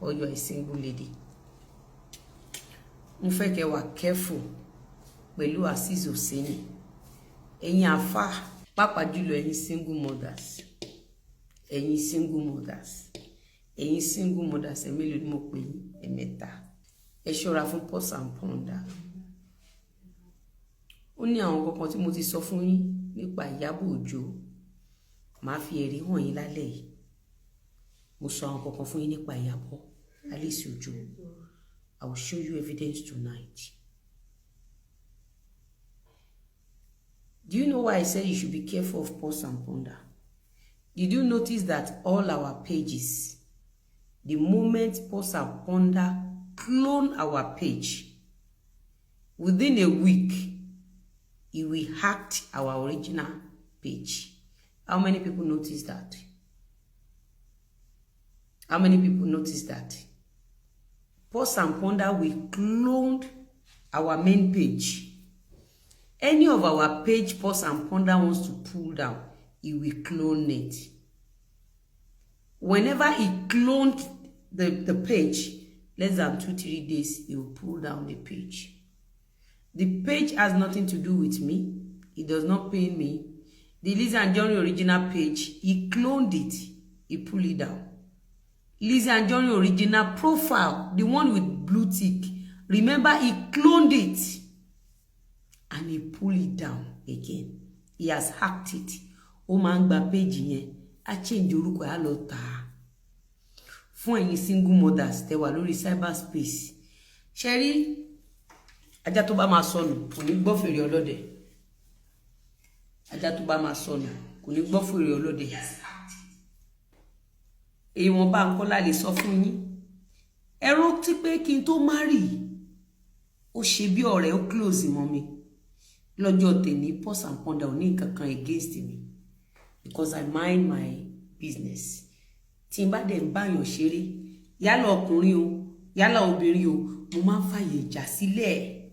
Or you are a single lady, mo fẹ́ kẹ́ wà careful pẹ̀lú Azeez Oseni. Ẹ̀yin àfa, pàápàá jùlọ ẹ̀yin single mothers, ẹ̀yin single mothers, ẹ̀yin single mothers, ẹ̀ mélòó ni mo pè yín? Ẹ̀mẹ́ta. Ẹ ṣọ́ra fún Pause and Ponder. Ó ní àwọn kankan tí mo ti sọ fún yín nípa Ìyábọ̀ Òjó. Màá fi ẹ̀rí hàn yín lálẹ́ yìí. Mo sọ àwọn kankan fún yín nípa Ìyábọ̀ Alice Òjó. I will show you evidence tonight. Do you know why I said you should be careful of Pause and Ponder? Did you notice that all our pages, the moment Pause and Ponder clone our page, within a week, he will hack our original page? How many people notice that? How many people notice that? Pause and Ponder will clone our main page. Any of our page Pause and Ponder wants to pull down, he will clone it. Whenever he cloned the page, less than 2, 3 days, he will pull down the page. The page has nothing to do with me. It does not pain me. The Lizzy Anjorin original page, he cloned it. He pulled it down. Lizzy Anjorin original profile, the one with blue tick, remember, he cloned it and he pulled it down again. He has hacked it. Ó máa ń gba page yẹn, á change orúkọ, á lọ tà á. Fún ẹ̀yin single mothers tẹ́ wà lórí cyberspace, ṣe rí ajá tó bá máa sọnù kò ní gbọ́ fèrè ọlọ́dẹ. Ajá tó bá máa sọnù kò ní gbọ́ fèrè ọlọ́dẹ. Ìwọ̀nba nǹkan la lè sọ fún yín. Ẹ rántí pé kí n tó marry, ó ṣe bí ọ̀rẹ́, ó close mọ́ mi. Lọ́jọ́ tèmi, Pause and Ponder ò ní nǹkan kan against me because I mind my business. Tí n bá dẹ̀ ń báyàn ṣeré, yálà ọkùnrin o, yálà obìnrin o, mo máa ń fàyè ìjà sílẹ̀.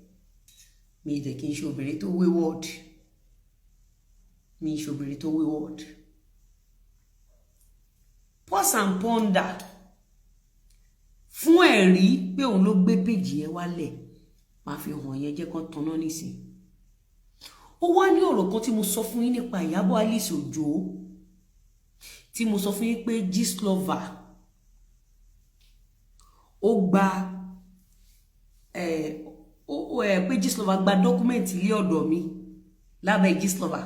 Mi dẹ̀ kí n ṣe obìnrin tó wayward. Mi ṣe obìnrin tó wayward. Pause and Ponder, fún ẹ̀rí pé òun ló gbé péjì yẹn wálẹ̀, máa fi hàn yẹn. Jẹ́ kán tanná nísìn. Ó wá ní ọ̀rọ̀ kan tí mo sọ fún yín nípa Ìyábọ̀ Alice Òjó, tí mo sọ fún yín pé Gistlover ó gba ẹ ó ẹ pé Gistlover gba document ilé ọ̀dọ̀ mi lábẹ́ Gistlover,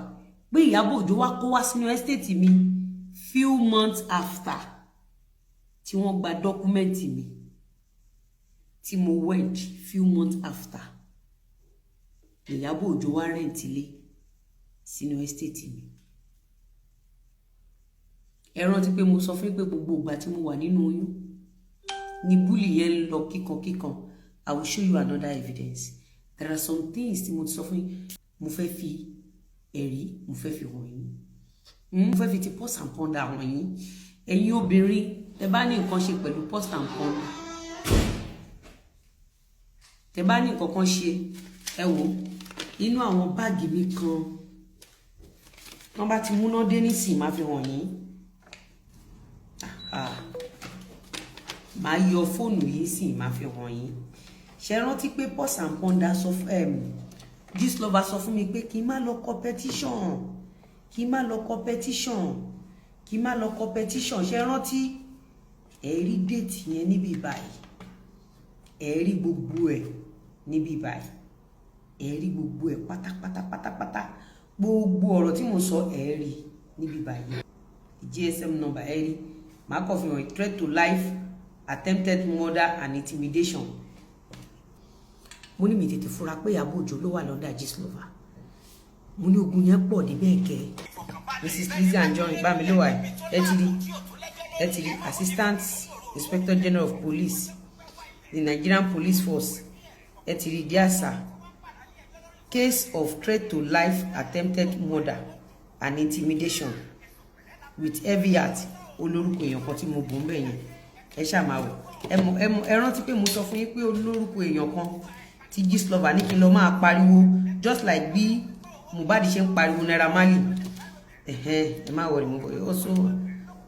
pé Ìyábọ̀ Òjó wá kó wá sínú estate mi few months after tí wọ́n gba document mi tí mo wed. Few months after, Ìyábọ̀ Òjó wá rent ilé sínú estate mi. Ẹ rántí pé mo sọ fún yín pé gbogbo ìgbà tí mo wà nínú oyún ni bully yẹn ń lọ kíkankíkan. I will show you another evidence. There are some things tí mo ti sọ fún yín. Mo fẹ́ fi ẹ̀rí, mo fẹ́ fi hàn yín. Mo fẹ́ fi ti Pause and Ponder hàn yín. Ẹ̀yin obìnrin, tẹ bá ní nǹkan ṣe pẹ̀lú Pause and Ponder, tẹ bá ní nǹkan kan ṣe, ẹ wò inú àwọn báàgì mi kan, wọ́n bá ti múná dé nísìnyí, máa fi hàn yín. Ah, màá yọ fóònù yìí sì máa fi hàn yín. Ṣe rántí pé Pause and Ponder sọ fún Gistlover, sọ fún mi pé kí n má lọ competition, kí n má lọ competition, kí n má lọ competition? Ṣe rántí? Ẹ rí date yẹn níbí báyìí, ẹ rí gbogbo ẹ níbí báyìí, ẹ rí gbogbo ẹ pátápátá pátápátá. Gbogbo ọ̀rọ̀ tí mo sọ, ẹ rí níbí báyìí. GSM number, ẹ rí. Màá kàn fi hàn: threat to life, attempted murder and intimidation. Mo ní mi tètè fura pé Ìyábọ̀ Òjó ló wà lọ́dà Gistlover. Mo ní ogun yẹn pọ̀ débẹ̀ kẹ́. Mrs Lizzy Anjorin Bámilówà, ẹ ti rí, ẹ ti rí. Assistant Inspector General of Police, the Nigerian Police Force. Ẹ ti rí. Dear sir, case of threat to life, attempted murder and intimidation with heavy heart. Olórúkọ èèyàn kan tí mo bò ń bẹ̀ yẹn, ẹ ṣáà máa wò. Ẹ mọ, ẹ mọ, ẹ rántí pé mo sọ fún yín pé olórúkọ èèyàn kan tí Gistlover ní kí n lọ máa pariwo, just like bí Mohbad ṣe ń pariwo Naira Marley. Ẹ̀hẹ́n, ẹ má worry, mo bọ̀. Also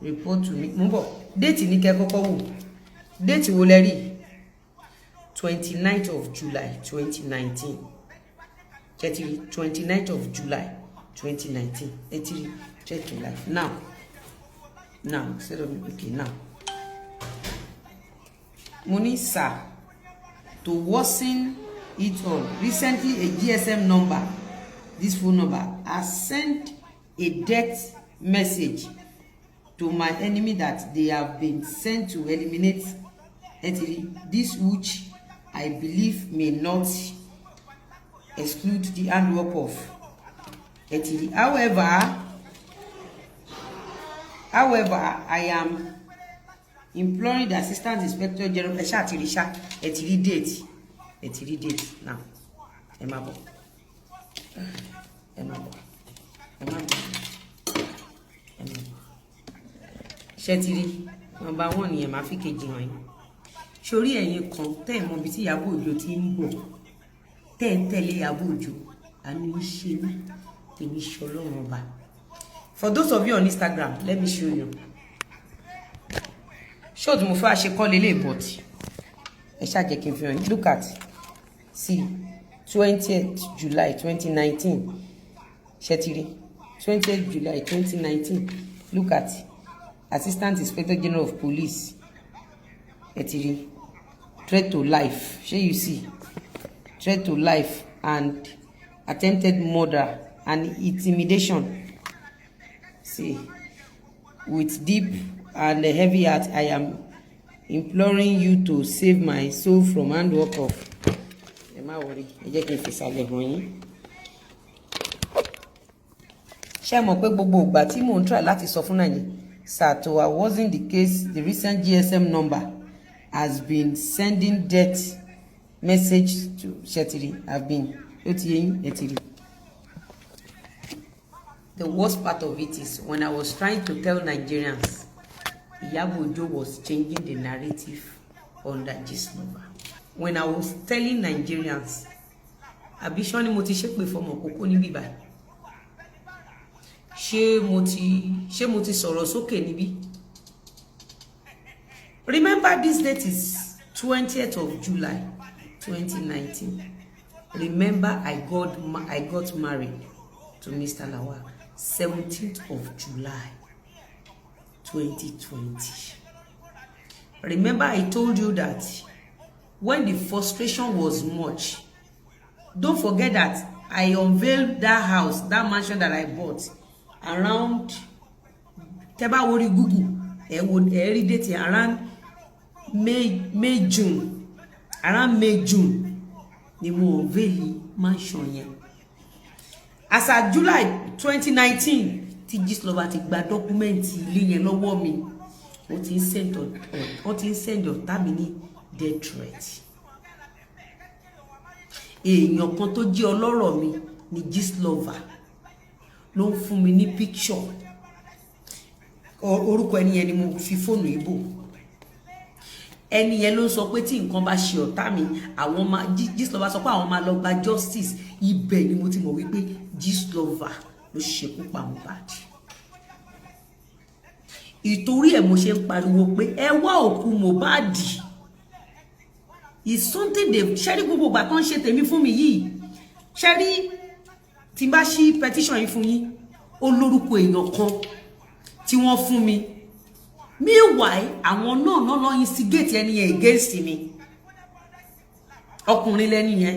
report to me. Mo bọ̀. Date ní kẹ́ kọ́kọ́ wò. Date wo lẹ rí? 29th of July 2019. Ṣé ti rí? 29th of July 2019. Ẹ ti rí threat to life. Now now, instead of, okay, now mo ní, "Sir, to worsen it all, recently a GSM number, this phone number, has sent a death message to my enemy that they have been sent to eliminate." Ẹ ti rí? "This, which I believe may not exclude the handwork of." Ẹ ti rí? However, I am imploring the Assistant Inspector General." Ẹ ṣáà ti rí ṣá. Ẹ ti rí date, ẹ ti rí date. Now, ẹ má bọ̀, ẹ má bọ̀, ẹ má bọ̀, ẹ má bọ̀. Ṣé ti rí number one yẹn? Máa fi kejì hàn yín. Sórí ẹ̀yin kan tẹ́ ẹ̀ mọ ibi tí Ìyábọ̀ Òjó ti ń bọ̀, tẹ́ ẹ̀ ń tẹ̀lé Ìyábọ̀ Òjó, àánú yín ṣe mí, tèmi ṣe Ọlọ́run Ọba. For those of you on Instagram, let me show you. Show tí mo fẹ́ ṣe kọ́ lélẹ̀, but ẹ ṣáà jẹ́ kí n fi hàn yín. Look at, see, 20th July 2019. Ṣé ti rí? 20th July 2019. Look at Assistant Inspector General of Police. Ẹ ti rí threat to life. Ṣé you see? Threat to life and attempted murder and intimidation. See, "With deep and heavy heart, I am imploring you to save my soul from handwork of." Ẹ má worry, ẹ jẹ́ kí n fi ìsàlẹ̀ hàn yín. Ṣé mọ̀ pé gbogbo ìgbà tí mò ń try láti sọ fún Nàìjíríà? "Sir, to wasn't the case, the recent GSM number has been sending death message to." Ṣé ti rí? Have been, ó ti yé yín, ẹ ti rí. The worst part of it is, when I was trying to tell Nigerians, Iyabo Ojo was changing the narrative under Gistlover. When I was telling Nigerians, àbí ṣán ni mo ti ṣépè fọmọ kókó níbí báyìí? Ṣé mo ti sọ̀rọ̀ sókè níbí? Remember, this date is 20th of July 2019. Remember, I got married to Mr. Lawal 17th of July 2020. Remember, I told you that when the frustration was much, don't forget that I unveiled that house, that mansion that I bought around, tẹ́ bá wo rí Google, ẹ wo, ẹ rí date, around May, June, around May, June ni mo unveil mansion yẹn. As at July 2019 tí Gistlover ti gba document ilé yẹn lọ́wọ́ mi, wọ́n ti ń send ọ̀tá mi ní death threat. Èèyàn kan tó jẹ́ ọlọ́rọ̀ mi ni Gistlover ló ń fún mi ní picture. Orúkọ ẹni yẹn ni mo fi fóònù yìí bò. Ẹni yẹn ló ń sọ pé tí nǹkan bá ṣe ọ̀tá mi, àwọn máa, Gistlover sọ pé àwọn máa lọ gba justice. Ibẹ̀ ni mo ti mọ̀ wípé Gistlover ló ṣekú pa Mohbad. Ìtorí ẹ̀ mo ṣe ń pariwo pé ẹ wá òkú Mohbad. Is something they ṣẹ́rí. Gbogbo ìgbà tó ń ṣe tèmi fún mi yìí, ṣẹ́rí, tí n bá ṣí petition yìí fún yín, ó lórúkọ èèyàn kan tí wọ́n fún mi. Meanwhile, àwọn náà lọ instigate ẹni yẹn against mi. Ọkùnrin lẹ́ni yẹn,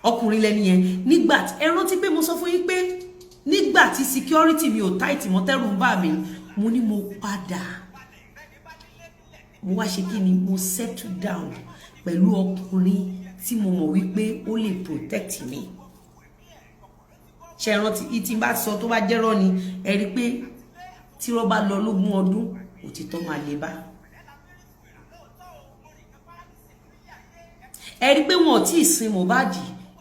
ọkùnrin lẹ́ni yẹn. Nígbà ẹ rántí pé mo sọ fún yín pé nígbà tí security mi ò tight mọ́, tẹ́rù ń bà mí, mo ní mo padà, mo wá ṣe kí ni, mo settle down pẹ̀lú ọkùnrin tí mo mọ̀ wípé ó lè protect mi. Ṣe rántí? Tí n bá sọ tó bá jẹ́rọ́ ni, ẹ rí i pé tí wọ́n bá lọ lógún ọdún, òtítọ́ máa lè bá. Ẹ rí i pé wọn ò tí ì sin Mohbad,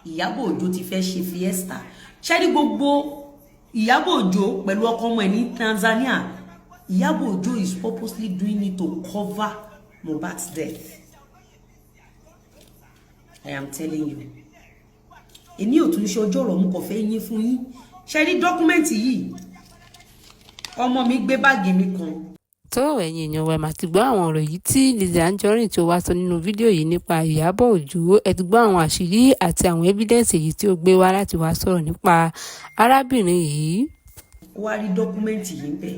Ìyábọ̀ Òjó ti fẹ́ ṣe fiesta. Ṣe rí gbogbo Ìyábọ̀ Òjó pẹ̀lú ọkọ ọmọ ẹ̀ ní Tanzania? Ìyábọ̀ Òjó is purposely doing it to cover Mohbad's death. I am telling you. Èmi ò tún ṣe ọjọ́ ọ̀rọ̀, mo kàn fẹ́ yín fún yín. Ṣe rí document yìí? Ọmọ mi gbé báàgì mi kan. Tó ẹ̀yin èèyàn wa, ẹ máa ti gbọ́ àwọn ọ̀rọ̀ yìí tí Lizzy Anjorin tí ó wá sọ nínú fídíò yìí nípa Ìyábọ̀ Òjó. Ẹ ti gbọ́ àwọn àṣírí àti àwọn evidence èyí tí ó gbé wá láti wá sọ̀rọ̀ nípa arábìnrin yìí. Ó wá rí document yìí ń bẹ̀.